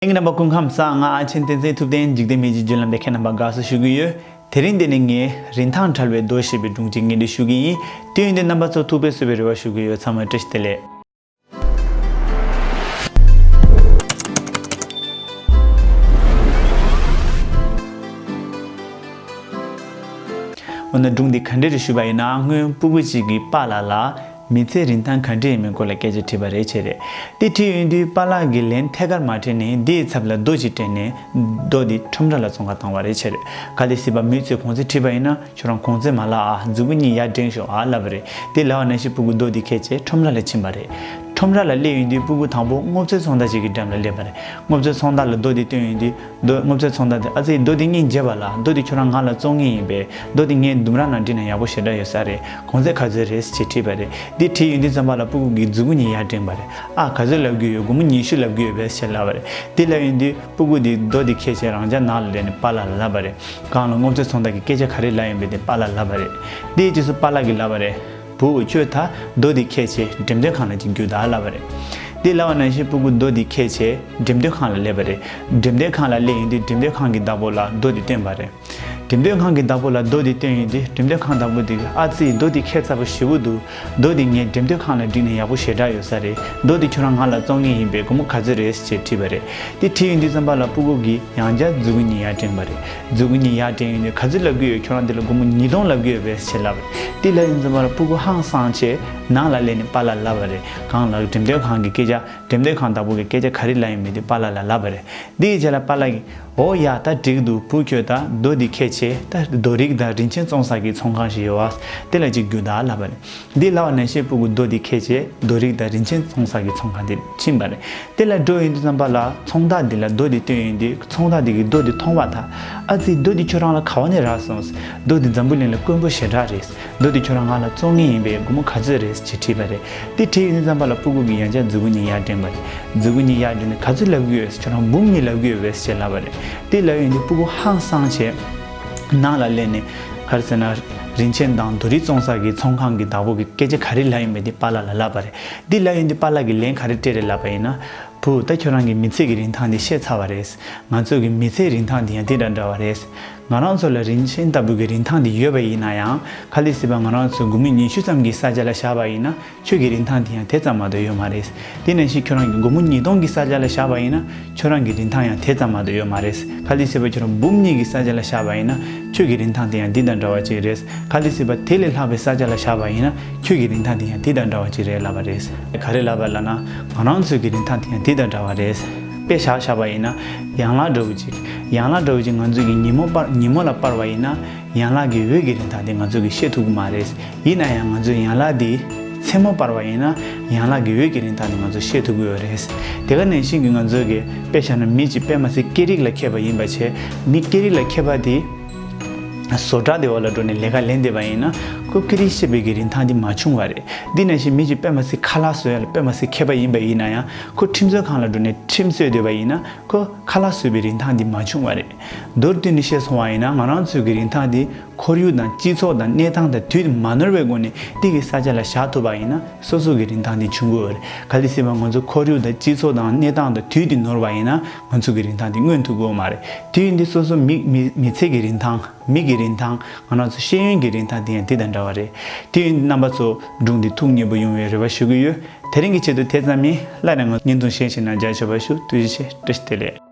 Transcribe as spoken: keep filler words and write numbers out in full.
ལྷན་རྒྱས་རྣམ་པ་སྐུ་ཁམས་བཟང་། ང་ཨ་ཆེན་བསྟན་འཛིན་ཐུབ་བསྟན། འཇིག་རྟེན་མི་ཚེའི་བརྒྱུད་ལམ་ལས་ཁྱེད་རྣམ་པ་དགའ་བསུ་ཞུ་གི་ཡོད། དེ་རིང་འདི་ནས་ངས་རིན་ཐང་བྲལ་བའི་མདོ་ཞེས་པའི་སྒྲུང་གཅིག་ངས་འདི་ཞུ་གི་ཡིན། དུས་ཡུན་འདི་རྣམ་པ་ཚོ་ཐུགས་ཕན་གསོས་པའི་རེ་བ་ཞུ་གི་ཡོད། ཚང་མ་བཀྲ་ཤིས་བདེ་ལེགས། འོ་ན་སྒྲུང་འདི་ག་འདྲ་རེད་ཞུས་པ་ཡིན་ན། སྔོན་སྤུ་གུ་གཅིག་གིས་པཱ་ལགས་ལ་མི་ཚེའི་རིན་ཐང་ག་འདྲ་ཡིན་མིན་སྐོར་ལ་སྐད་ཆ་དྲིས་པ་རེད་བྱས་རེད། དེ་དྲིས་ཡོང་དུས་པཱ་ལགས་ཀྱིས་ལན་ཐད་ཀར་མ་དྲིས་ནས་དེའི་ཚབ་ལ་རྡོ་ཅིག་སྤྲད་ནས་རྡོ་དེ་ཁྲོམ་ར་ལ་བཙོང་ག་བཏང་བ་རེད་བྱས་རེད། གལ་སྲིད་པ་མི་ཚོས་གོང་ཚད་དྲིས་པ་ཡིན་ན། ཁྱོད་རང་གོང་ཚད་མ་ལབ་ཨ། མཛུ་གུ་གཉིས་ཡར་འགྲེང་ཤོག་ཨ་ལབ་པ་རེད། དེ་ལབ་པ་ནང་བཞིན་སྤུ་གུ་རྡོ་དེ་ཁྱེར་བྱས་ཁྲོམ་ར་ལ་ཕྱིན་པ་རེད། ཁྲོམ་ར་ལ་སླེབས་ཡོང་དུས་སྤུ་གུ་དང་པོ་སྔོ་ཚལ་ཚོང་བདག་ཅིག་གི་འགྲམ་ལ་སླེབས་པ་རེད། སྔོ་ཚལ་ཚོང་བདག་ལ་རྡོ་དེ་སྟོན་ཡོང་དུས། རྡོ་སྔོ་ཚལ་ཚོང་བདག་དེ། ཨ་ཙི། རྡོ་དེ་སྙིང་རྗེ་བ་ལ། རྡོ་དེ་ཁྱོད་རང་ང་ལ་བཙོང་མཁན་ཡིན་པས། རྡོ་དེ་ངའི་ལྡུམ་ར་ནང་བསྒྲིགས་ན་ཡག་པོ་ཞེ་དྲག་ཡོད་ས་རེད། གོང་ཚད་ག་ཚོད་རེད་ཅེས་དྲིས་པ་རེད། དེ་དྲིས་ཡོང་དུས་ཙམ་པ་ལ་སྤུ་གུ་གིས་མཛུ་གུ་གཉིས་ཡར་འགྲེང་པ་རེད། ཨ། ག་ཚོད་ལབ་ཀྱི་ཡོད། སྒོར་མོ་ཉི་ཤུ་ལབ་ཀྱི་ཡོད་པས་ཞེས་ལབ་པ་རེད། དེ་ལབ་ཡོང་དུས་སྤུ་གུ་དེས་རྡོ་དེ་ཁྱེར་བྱས་རང་ཅག་ནང་ལ་སླེབས་ནས་པཱ་ལགས་ལ་ལབ་པ་རེད། གང་ལ་སྔོ་ཚལ་ཚོང་བདག་གིས་སྐད་ཆ་ག་རེ་ལབ་ཡོད་པས་དེ་པཱ་ལགས་ལ་ལབ་པ་རེད། དེའི་རྗེས་སུ་པཱ་ལགས་ཀྱིས་ལབ་པ་རེད། བུ། ཁྱོད་ད་རྡོ་དེ་ཁྱེར་བྱས་འགྲེམས་སྟོན་ཁང་ལ་ཅིག་རྒྱུགས་དང་ལབ་པ་རེད། དེ་ལབ་པ་ནང་བཞིན་སྤུ་གུ་རྡོ་དེ་ཁྱེར་བྱས་འགྲེམས་སྟོན་ཁང་ལ་སླེབས་པ་རེད། འགྲེམས་སྟོན་ཁང་ལ་སླེབས་ཡོང་དུས་འགྲེམས་སྟོན་ཁང་གི་བདག་པོ་ལ་རྡོ་དེ་སྟོན་པ་རེད། འགྲེམས་སྟོན་ཁང་གི་བདག་པོ་ལ་རྡོ་དེ་སྟོན་ཡོང་དུས་འགྲེམས་སྟོན་ཁང་བདག་པོ་དེ་གིས། ཨ་ཙི། རྡོ་དེ་ཁྱད་མཚར་པོ་ཞེ་པོ་འདུག་རྡོ་དེ་ངས་འགྲེམས་སྟོན་ཁང་ལ་བསྒྲིགས་ན་ཡག་པོ་ཞེ་དྲག་ཡོད་ས་རེད། རྡོ་དེ་ཁྱོད་རང་ང་ལ་བཙོང་མཁན་ཡིན་པས་སྒོར་མོ་ག་ཚོད་རེད་ཅེས་དྲིས་པ་རེད། དེ་དྲིས་ཡོང་དུས་ཙམ་པ་ལ་སྤུ་གུ་གིས་ཡང་བསྐྱར་མཛུ་གུ་གཉིས་ཡར་འགྲེང་པ་རེད། མཛུ་གུ་གཉིས་ཡར་འགྲེང་ཡོང་དུས། ག་ཚོད་ལབ་ཀྱི་ཡོད། ཁྱོད་རང་འདི་ལ་སྒོར་མོ་ཉིས་སྟོང་ལབ་ཀྱི་ཡོད་པས་ཞེས་ལབ་པ་རེད། དེ་ལབ་ཡོང་དུས་ཙམ་པ་ལ་སྤུ་གུ་ཧང་སངས་བྱས་ནང་ལ་སླེབས་ནས་པཱ་ལགས་ལ་ལབ་པ་རེད། གང་ལ་འགྲེམས་སྟོན་ཁང་གི་སྐད་ཆ། འགྲེམས་སྟོན་ཁང་བདག་པོ་གིས་སྐད་ཆ་ག་རེ་ལབ་ཡོད་མེད་དེ་པཱ་ལགས་ལ་ལབ་པ་རེད། དེའི་རྗེས་ལ་པཱ་ལགས་ཀྱིས། འོ་ཡ། ད་འགྲིག་འདུག་བུ། ཁྱོད་ད་རྡོ་འདི་ཁྱེར་བྱས་ད་རྡོ་རིགས་དང་རིན་ཆེན་བཙོང་ས་གི་ཚོང་ཁང་ཞིག་ཡོད་པ་དེ་ལ་ཅིག་རྒྱུགས་དང་ལབ་པ་རེད། འདི་ལབ་པ་ནང་བཞིན་སྤུ་གུ་རྡོ་འདི་ཁྱེར་བྱས་རྡོ་རིགས་དང་རིན་ཆེན་བཙོང་ས་གི་ཚོང་ཁང་དེར་ཕྱིན་པ་རེད། དེ་ལ་འགྲོ་ཡོང་དུས་ཙམ་པ་ལ་ཚོང་བདག་འདི་ལ་རྡོ་འདི་སྟོན་ཡོང་དུས་ཚོང་བདག་འདི་གིས་རྡོ་འདི་མཐོང་བ་དང་། ཨ་ཙི། རྡོ་འདི་ཁྱོད་རང་ལ་ག་བ་ནས་རག་སོང་། རྡོ་འདི་འཛམ་བུ་གླིང་ལ་དཀོན་པོ་ཞེ་དྲག་རེད། རྡོ་འདི་ཁྱོད་རང་ང་ལ་བཙོང་མཁན་ཡིན་པས་སྒོར་མོ་ག་ཚོད་རེད་ཅེས་དྲིས་པ་རེད། དེ་དྲིས་ཡོང་དུས་ཙམ་པ་ལ་སྤུ་གུ་གིས་ཡང་བསྐྱར་མཛུ་གུ་གཉིས་ཡར་འགྲེང་པ་རེད། མཛུ་གུ་གཉིས་ཡར་འགྲེང་ནས། ག་ཚོད་ལབ་ཀྱི་ཡོད། ཁྱོད་རང་འབུམ་གཉིས་ལབ་ཀྱི་ཡོད་པས་ཅེས་ལབ་པ་རེད། དེ་ལབ་ཡོང་དུས་སྤུ་གུ་ཧང་སངས་བྱས་ནང་ལ་སླེབས་ནས། ག་རེ་ཟེར་ན། རིན་ཆེན་དང་རྡོ་རིགས་བཙོང་ས་གི་ཚོང་ཁང་གི་བདག་པོ་གིས་སྐད་ཆ་ག་རེ་ལབ་ཡོད་མེད་དེ་པཱ་ལགས་ལ་ལབ་པ་རེད། དེ་ལབ་ཡོང་དུས་པཱ་ལགས་ཀྱིས་ལན་ག་རེ་སྤྲད་རེད་ལབ་པ་ཡིན་ན། བུ། ད་ཁྱོད་རང་གིས་མི་ཚེ་གི་རིན་ཐང་འདི་ཤེས་ཚར་བ་རེད། ང་ཚོ་གི་མི་ཚེའི་རིན་ཐང་འདི་ཡང་དེ་དང་འདྲ་བ་རེད། ང་རང་ཚོ་ལ་རིན་ཆེན་ལྟ་བུ་གི་རིན་ཐང་འདི་ཡོད་པ་ཡིན་ན་ཡང་། གལ་སྲིད་པ་ང་རང་ཚོས་སྒོར་མོ་ཉི་ཤུ་ཙམ་གྱི་ས་ཆ་ལ་བཞག་པ་ཡིན་ན། ཁྱོད་ཀྱི་རིན་ཐང་འདི་ཡང་དེ་ཙམ་མ་གཏོགས་ཡོད་མ་རེད། དེ་ནང་བཞིན་ཁྱོད་རང་གིས་སྒོར་མོ་ཉིས་སྟོང་གི་ས་ཆ་ལ་བཞག་པ་ཡིན་ན། ཁྱོད་རང་གི་རིན་ཐང་ཡང་དེ་ཙམ་མ་གཏོགས་ཡོད་མ་རེད། གལ་སྲིད་པ་ཁྱོད་རང་འབུམ་གཉིས་ཀྱི་ས་ཆ་ལ་བཞག་པ་ཡིན་ན། ཁྱོད་ཀྱི་རིན་ཐང་དེ་ཡང་དེ་དང་འདྲ་བ་ཅིག་རེད། གལ་སྲིད་པ་དེ་ལས་ལྷག་པའི་ས་ཆ་ལ་བཞག་པ་ཡིན་ན། ཁྱོད་ཀྱི་རིན་ཐང་དེ་ཡང་དེ་དང་འདྲ་བ་ཅིག་རེད་ལབ་པ་རེད། ག་རེ་ལབ་པ་ལབ་ན། ང་རང་ཚོའི་གི་རིན་ཐང་དེ་ཡང་དེ་དང་འདྲ་བ་རེད། དཔེ་བཞག་བཞག་པ་ཡིན་ན། ཡན་ལག་འདྲ་བོ་ཅིག་ཡན་ལག་འདྲ་བོ་ཅིག་ང་ཚོས་གི་ཉིན་མོ་སྤར། ཉིན་མོ་ལ་སྤར་བ་ཡིན་ན། ཡན་ལག་གི་འོད་ཀྱི་རིན་ཐང་དེ་ང་ཚོས་གི་ཤེས་ཐུབ་ཀྱི་མ་རེད། ཡིན་ན་ཡང་ང་ཚོས་ཡན་ལག་དེ་མཚན་མོ་སྤར་བ་ཡིན་ན། ཡན་ལག་གི་འོད་ཀྱི་རིན་ཐང་དེ་ང་ཚོས་ཤེས་ཐུབ་ཀྱི་ཡོད་རེད། དེ་ག་ནང་བཞིན་གྱི་ང་ཚོས་གི་དཔེ་བཞག་ན་མི་གཅིག་དཔེ་མ་སྲིད་སྐད་རིགས་ལ་མཁས་པ་ཡིན་པ་བྱས། མི་སྐད་རིགས་ལ་མཁས་པ་དེ་བཟོ་གྲྭ་དེ་བ་ལ་འགྲོ་ནས་ལས་ཀ་ལས་བསྡད་པ་ཡིན་ན། ཁོ་སྐད་རིགས་ཤེས་པའི་གི་རིན་ཐང་དེ་མ་ཆུང་བ་རེད། འདི་ནང་བཞིན་མི་གཅིག་དཔེ་མ་སྲིད་ཁ་ལག་བཟོ་ཡ་ལ་དཔེ་མ་སྲིད་མཁས་པ་ཡིན་པ་ཡིན་ན་ཡང་། ཁོ་ཁྲིམས་བཟོ་ཁང་ལ་འགྲོ་ནས་ཁྲིམས་བཟོས་བསྡད་པ་ཡིན་ན། ཁོ་ཁ་ལག་བཟོས་པའི་རིན་ཐང་འདི་མ་ཆུང་བ་རེད། མདོར་བསྡུས་ནས་བཤད་སོང་བ་ཡིན་ན། ང་རང་ཚོའི་གི་རིན་ཐང་འདི་ཁོར་ཡུག་དང་སྤྱི་ཚོགས་དང་གནས་སྟངས་དང་དུས་མ་ནོར་བའི་སྒོ་ནས་དེ་གི་ས་ཆ་ལ་བཞག་ཐུབ་པ་ཡིན་ན། སོ་སོ་གི་རིན་ཐང་འདི་ཆུང་གི་ཡོད་རེད། གལ་སྲིད་པ་ང་ཚོ་ཁོར་ཡུག་དང་སྤྱི་ཚོགས་དང་གནས་སྟངས་དང་དུས་འདི་ནོར་བ་ཡིན་ན། ང་ཚོ་གི་རིན་ཐང་འདི་མངོན་ཐུབ་ཀྱི་ཡོད་མ་རེད། དུས་འདི་སོ་སོ་མི་མི་མི་ཚེ་གི་རིན་ཐང་། མི་གི་རིན་ཐང་། ང་རང་ཚོ་ཤེས་ཡོན་གྱི་རིན་ཐང་འདི་ཡང་འདི་དང་འདྲ་བ་རེད། དུས་ཡུན་རྣམ་པ་ཚོ་སྒྲུང་འདི་ཐུགས་མཉེས་པོ་ཡོང་བའི་རེ་བ་ཞུ་གི་ཡོད། དེ་རིང་གི་ཆེད་དུ་དེ་ཙམ་ཡིན། སླར་ཡང་ང་བརྙན་ཐུང་གཞན་ཞིག་ནང་མཇལ་ཆོག་པ་ཞུ། ཐུགས་རྗེ་ཆེ། བཀྲ་ཤིས་བདེ་ལེགས།